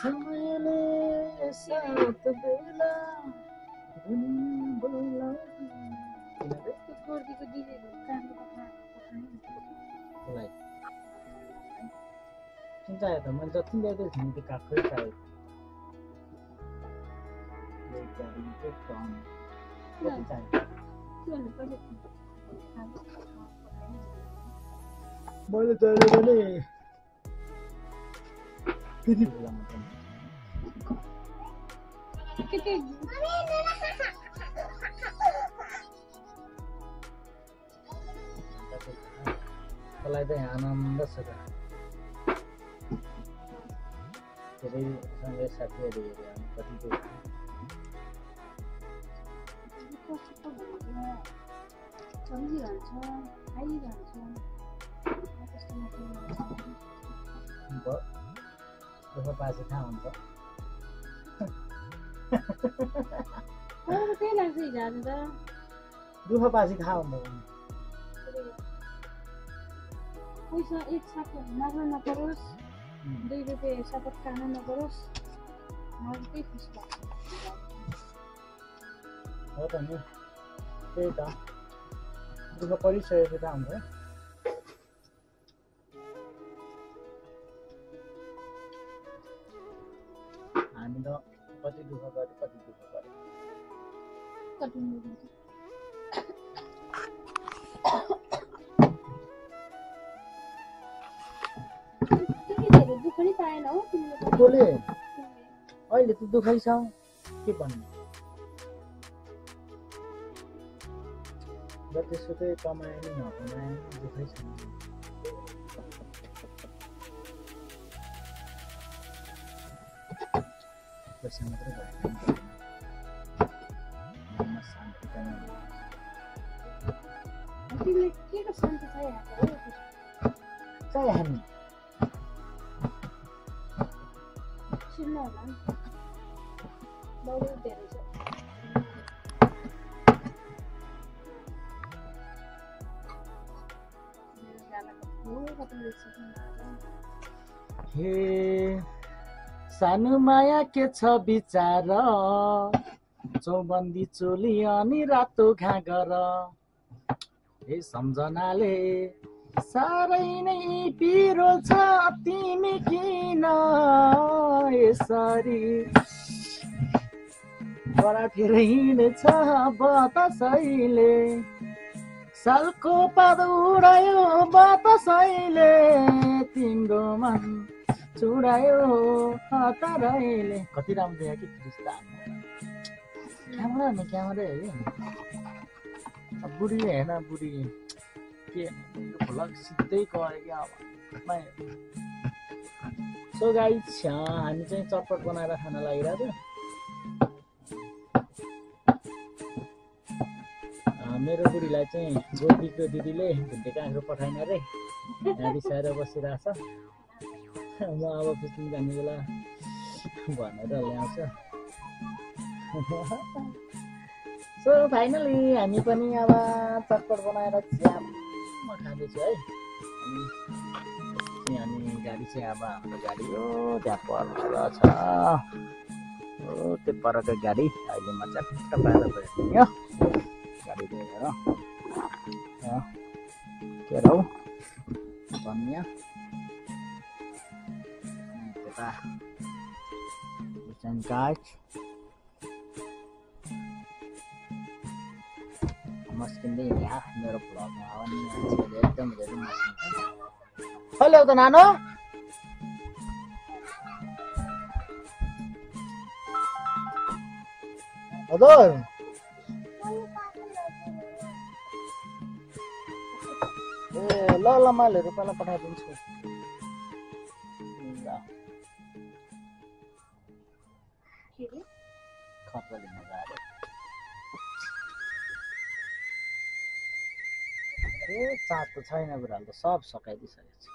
समयले साथ बेला बोला गोर्दीको दिदीहरु कामको पठाएँ त्यसलाई कुन चाहियो त मैले जति ल्याइदिएको थिएँ नि त्यो काठकै चाहियो त्यहाँदेखि चाहिँ कति चाहियो तिमीहरुले पहिले मैले चाहियो भने त्यति बेला मात्र के तँलाई चाहिँ आनन्द छ त धेरै सँगै साथीहरू हेऱ्यो भने कति दुःख सम्झिरहन्छ खाइरहन्छ दुःख पाएपछि थाहा हुन्छ त्यही लाग्छ हिजो त दुःख पाएपछि थाहा हुन्छ पैसा एक साथ माग्न नपरोस् 2 रुपियाँ सपत खान नपरोस् मलाई त्यही खुसी लाग्छ हो त नि त्यही त दुःख परिसकेको त हुन्छ हामी त कति दुःख गर्यो कति दुःख गर्यो दुःख नि पाएन हो तिमीले बोले अहिले त दुःखै छ के भन्नु जतिसुकै कमाए नि नकमाए दुःखै छ पैसा मात्रै भयो मनमा शान्ति पनि तिमीले के को शान्ति चाहिँ हामी सुन्न होला नि बरु धेरै छ हे सानो माया के छ विचार चौबन्दी चोली अनि रातो घाँगर हे सम्झनाले साह्रै नै पिरो छ तिमी किन यसरी बराठेर हिँड्छ बतासैले सालको पात उडायो बतासैले तिम्रो मन चुडायो हतारैले कति राम्रो यहाँ कि फिरिस्ता क्यामेरा है बुढी हेर्न बुढी के भ्लग सिधै गयो कि अब सो गाइस हामी चाहिँ चटपट बनाएर खान लागिरहेको थियो मेरो बुढीलाई चाहिँ गोर्दीको दिदीले भुटे काँक्रो पठाइन रे यहाँ रिसाएर बसिरहेछ म अब पिकनिक जाने बेला भनेर ल्याउँछ सो फाइनली हामी पनि अब चटपट बनाएर चिया म खाँदैछु है अनि गाडी चाहिँ अब हाम्रो गाडी हो त्यहाँ पर छ हो त्यो परको गाडी अहिले म चट्ट पाएर गयो गाडी लिएर के रौ बनिया त्यता काठ मस्किँदै यहाँ मेरो भ्लगमा आउने मान्छेले एकदम धेरै मस्किन्छ हेलो त नानो हजुर ए ल मैले रुपियाँलाई पठाइदिन्छु खर्च दिन गएर ए चाँद त छैन बुढाले त सब सकाइदिइसकेको छ